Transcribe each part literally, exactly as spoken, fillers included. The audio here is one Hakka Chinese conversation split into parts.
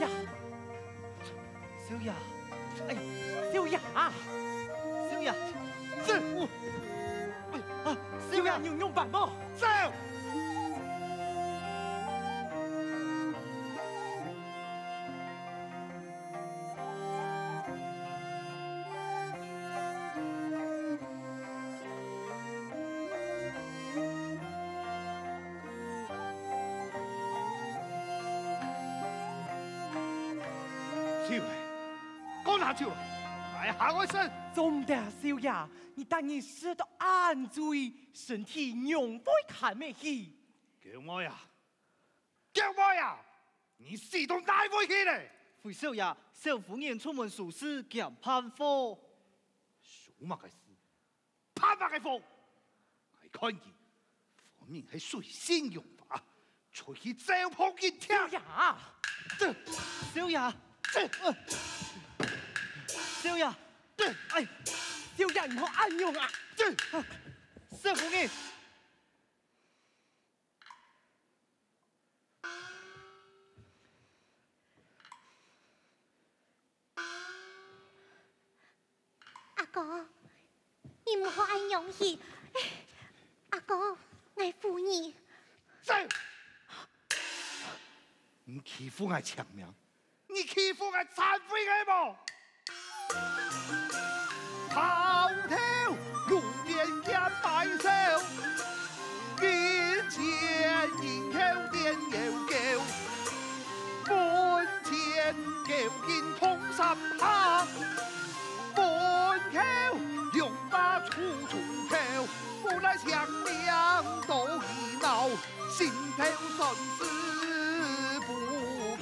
呀，少爺，哎，少爺啊，少爺，這，啊，少爺，你有仰般無？走！走咧，趕下走咧，𠊎還愛食。做毋得，少爺，你逐日食到恁醉，身體仰會堪得起？狗妹啊，狗妹啊，你死到哪位去咧？回少爺，小婦人出門收拾兼辦貨。收麼个事？ 怕麼个風？𠊎看佢分明係水性楊花，出去走碰一忝。少爺，這，少爺，這，呃，少爺，這，哎，少爺，你好恁樣啊！這，啊，小婦人。 阿哥，你毋好恁樣去。阿哥，𠊎扶你。走！你欺負𠊎青盲，你欺負𠊎殘廢个無？拋頭露面見拜首，金錢銀口點又高，門前狗緊通三下。 門口用把粗粗頭，無奈性命都已老，心頭算是不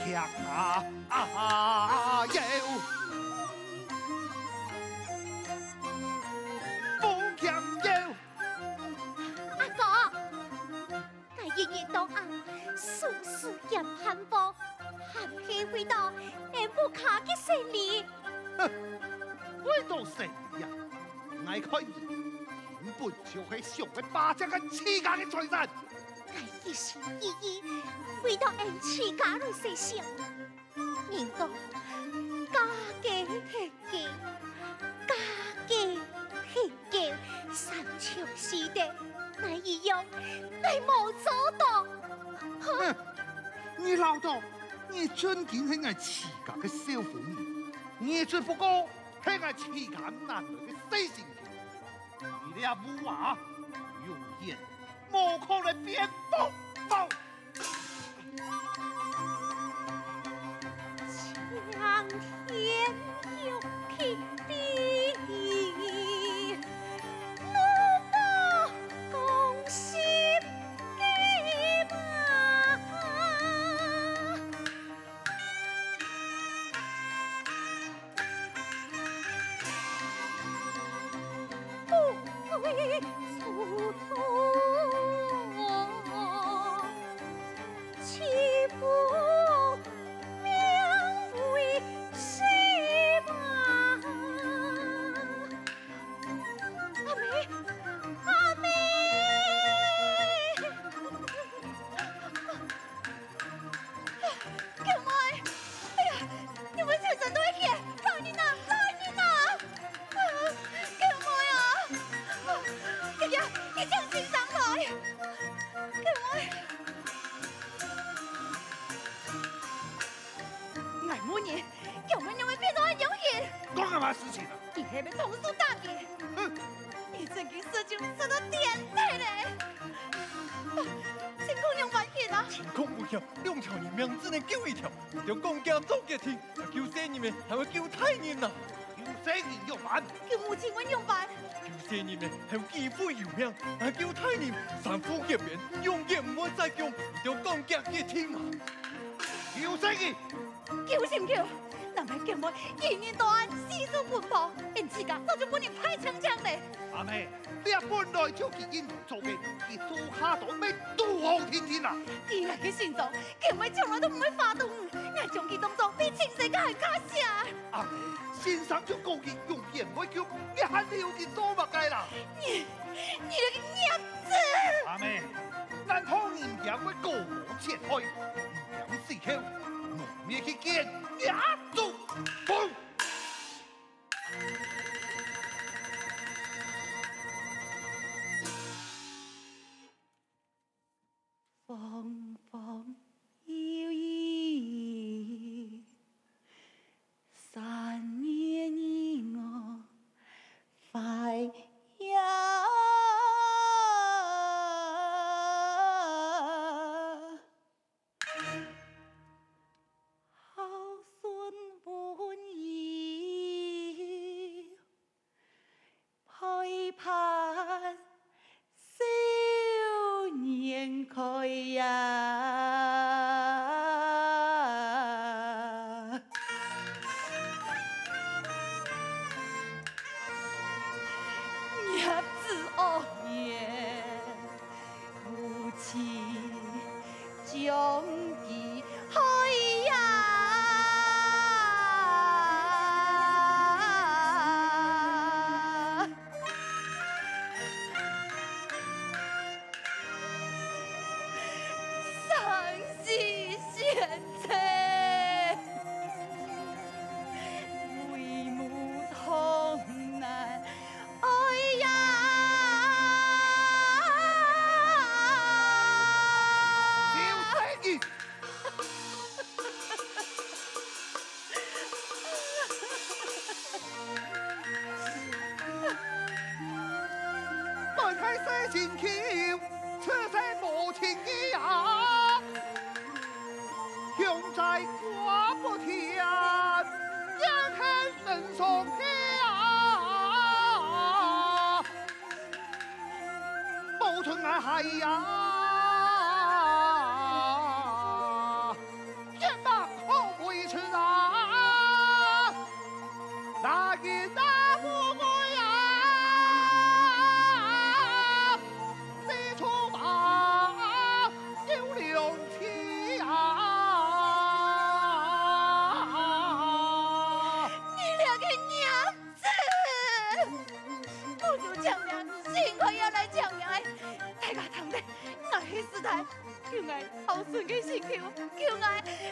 強啊，啊，有，不強有。阿哥， 𠊎一日到暗，收拾兼辦貨，還係為到𫣆屋下个生理。哼，為到生理啊！𠊎看你根本就係想愛霸佔𫣆自家个財產。𠊎一心一意為到𫣆自家來設想。 人講，嫁雞係雞，嫁雞係雞，三從四德，哪一樣𠊎無做到？哼！你老到，你正經係𠊎自家个小婦人，你只不過係𠊎自家揇來个細心頭。你這烏鴉，永遠無可能變寶寶。 青天玉帝，怒火攻心计嘛。 不为出头，岂不名为师嘛？阿妹，阿妹！ 狗妹，哎呀，你會全身都係血，來人啊，來人啊！哎呀，狗妹啊！哎呀，你請先生來！狗妹，𠊎問你，狗妹仰會變到恁樣形？講麼个事情啊？你係毋係動手打佢？哼！你真經食酒食到癲忒咧！情況仰般形啊？情況危險， 兩條人命只能救一條，你兜趕遽做決定，救細人仔還會救大人啊？救細人仰般？救母親會仰般？救細人仔還有機會有命，啊救大人，三步結伴，永遠毋會再降，你兜趕遽決定啊！救細人！救心救！難怪狗妹一日到暗四處奔波，𫣆自家早就分人派淨淨咧。阿妹， 這本來就佢應該做个，佢做下到乜堵好定定啊！以𠊎个心臟，狗妹從來都毋會花動，𠊎將佢當作比親生个還較惜。阿妹，先生就講佢永遠毋會降，你還留佢做麼个啦？你，你這個孽子！阿妹，難道你毋驚會高高切開，毋驚死後，無你去见，呀，走，嘣！风风雨雨，三年与我怀呀。 孝顺文艺，陪伴少年开呀。 孽子恶言，无情将佢害呀！ 生死险在，为母痛难挨呀！刘三爷！ 满海山尽头，此山无情的呀。雄才寡不天，眼看人上天啊。无存俺孩呀。 肩膀可维持啊，那人那富贵啊，谁出马有两千啊。你这个娘子！不如讲明，信我也来讲明哎，大家听得，我是死在 救𠊎孝顺个心臼，救𠊎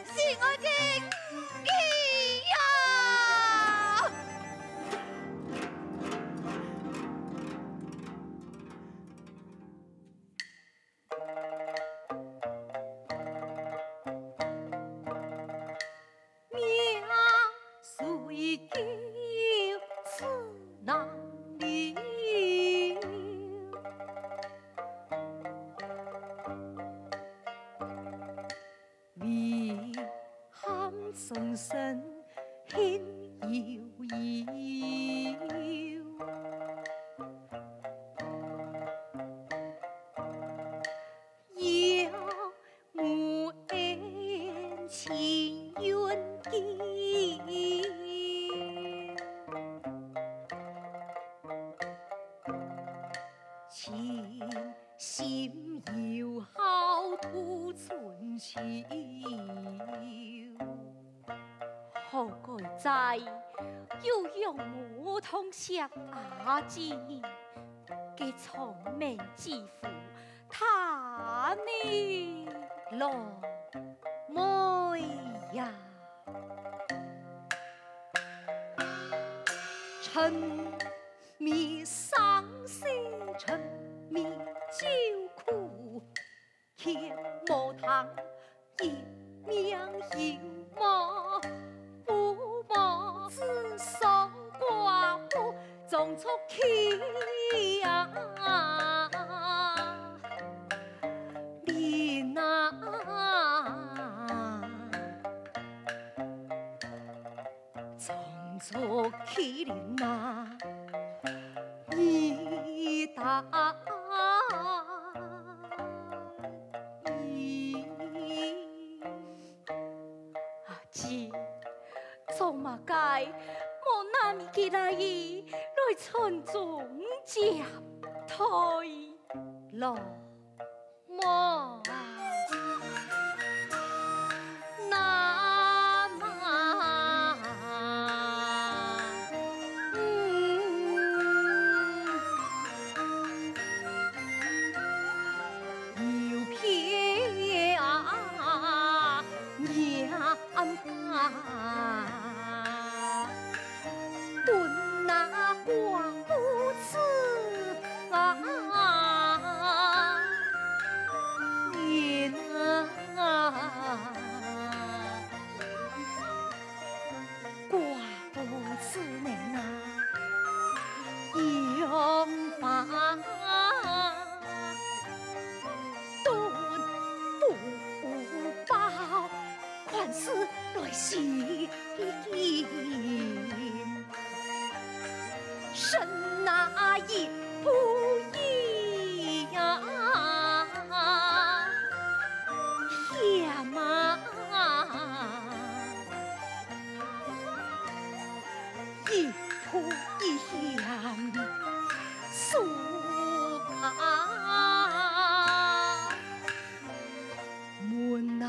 心爱个女儿呀！命虽久，自难留。 为喊终身恨悠悠。要无恩情愿尽。 情深又好度春秋。好个哉，有用武同惜阿姊个聪明之妇，她呢？老妹呀！ 沉迷生死，沉迷酒苦，天无堂，一命由我，父母子守寡妇，终出去呀。 林啊，常作麒麟啊，你答应。阿姊，做麼个無拿你个倈兒來傳宗接代？ 老妹啊，那么，嗯，有偏啊，娘思来细吟，身那一步一呀，险啊，一步一险，速啊。 门啊。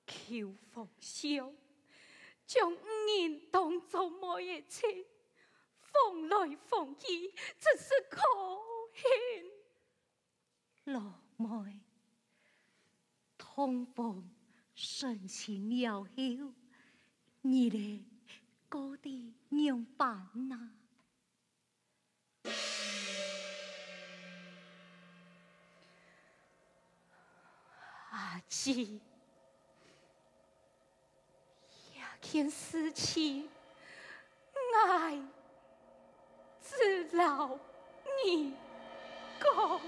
求皇上，将五人当作妹仔，放来放去，真是可恨。 老妹，痛风成亲了後，你咧過得仰般啊？阿姊， 这件事情，𠊎只摎你讲。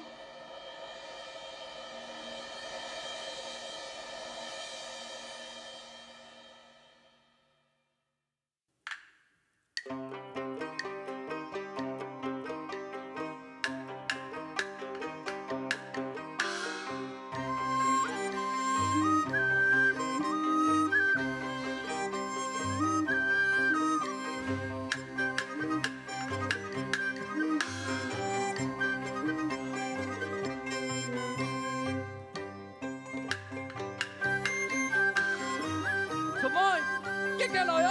春妹，遽遽來哦！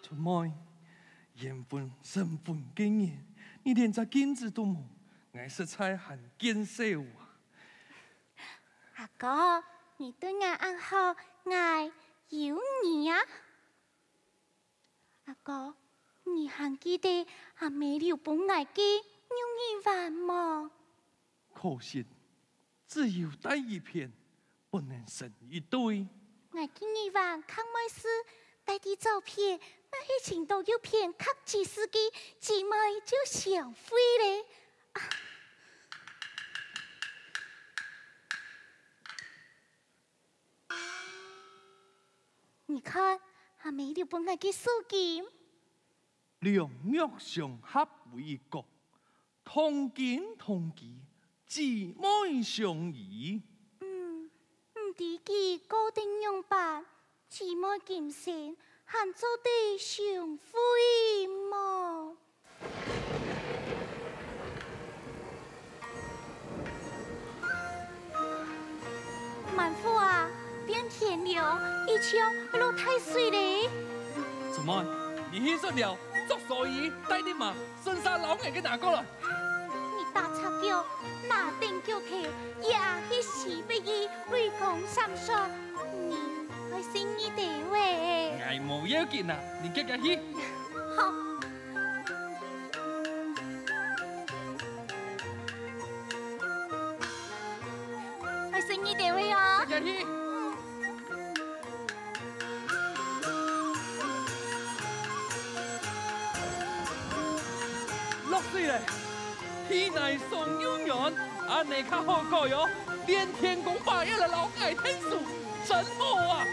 春妹，緣分成婚个人，你連隻鏡子都無，𠊎實在還見笑啊！阿哥，你對𠊎恁好，𠊎有你啊！ 阿哥，你還記得阿姆留分𠊎个玉耳環無？可惜，只有戴一片，不能成一對。𠊎个耳環較愛使戴在左片，萬一尋著右片較濟時機，姊妹就相會咧。啊！ 你看，阿姆留分𠊎个手巾。兩玉相合為一角，同根同基，姊妹相依。嗯，毋知佢過得仰般，姊妹今生還做得相會無？滿福啊，變天了，一場要落大水咧。姊妹，你去出了，著蓑衣，帶等馬，順續摎𠊎个拿過來。 你打赤腳，拿等腳蹛，也去死不義，雷公閃爍，你愛細義兜仔。𠊎無要緊啊，你遽遽去。好。愛細義兜仔哦。遽遽去。嗯。 落水咧，地泥鬆又軟，恁呢較好改哦，連天公伯也來摎𠊎𢯭手，真好啊！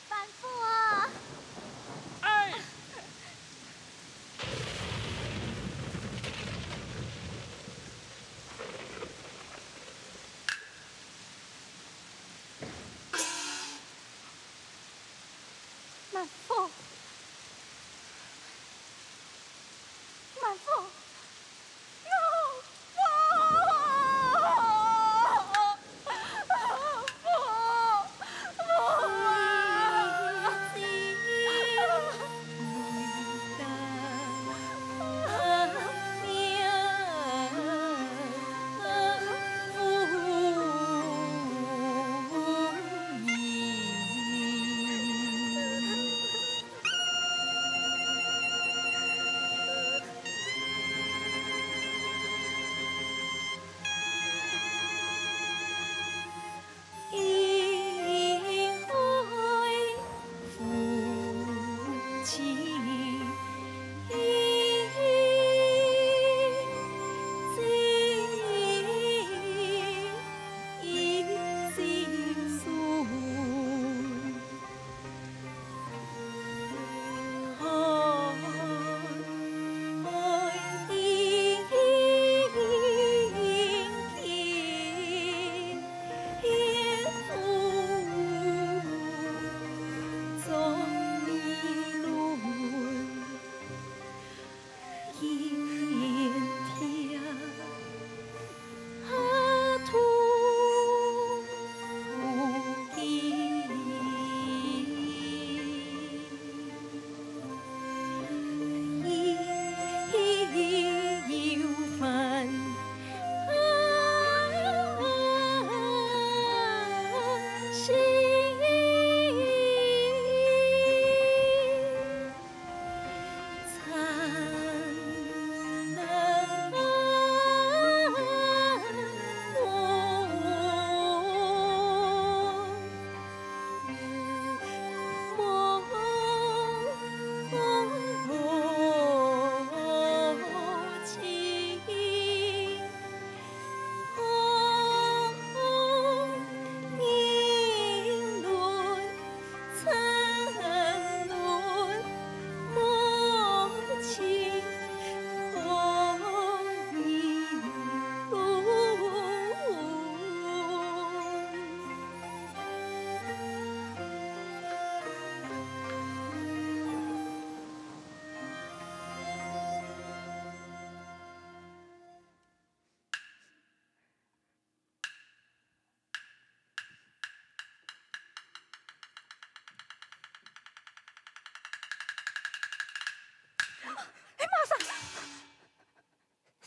滿福啊！哎！滿福！ 滿福！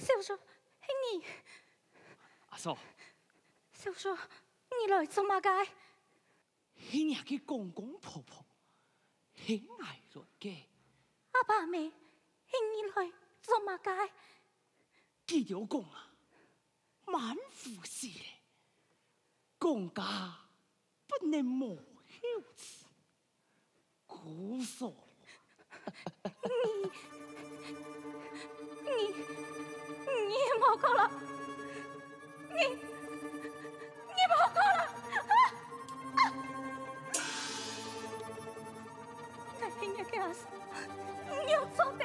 少主，係你。阿嫂。少主，你來做麼个？係若个公公婆婆，喊𠊎來个。阿爸姆，係你來做麼个？佢兜講啊，滿府死了，公家不能無後嗣。 故所。你，你，你莫哭了，你，你莫哭了，啊！啊！𠊎係若个阿嫂，你有錯个，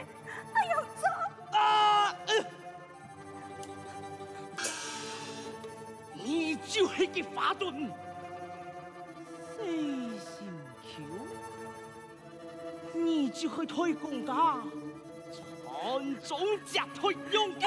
還有錯。啊！呃 你就係个花墩，死心球，你就係代公家傳宗接代樣个。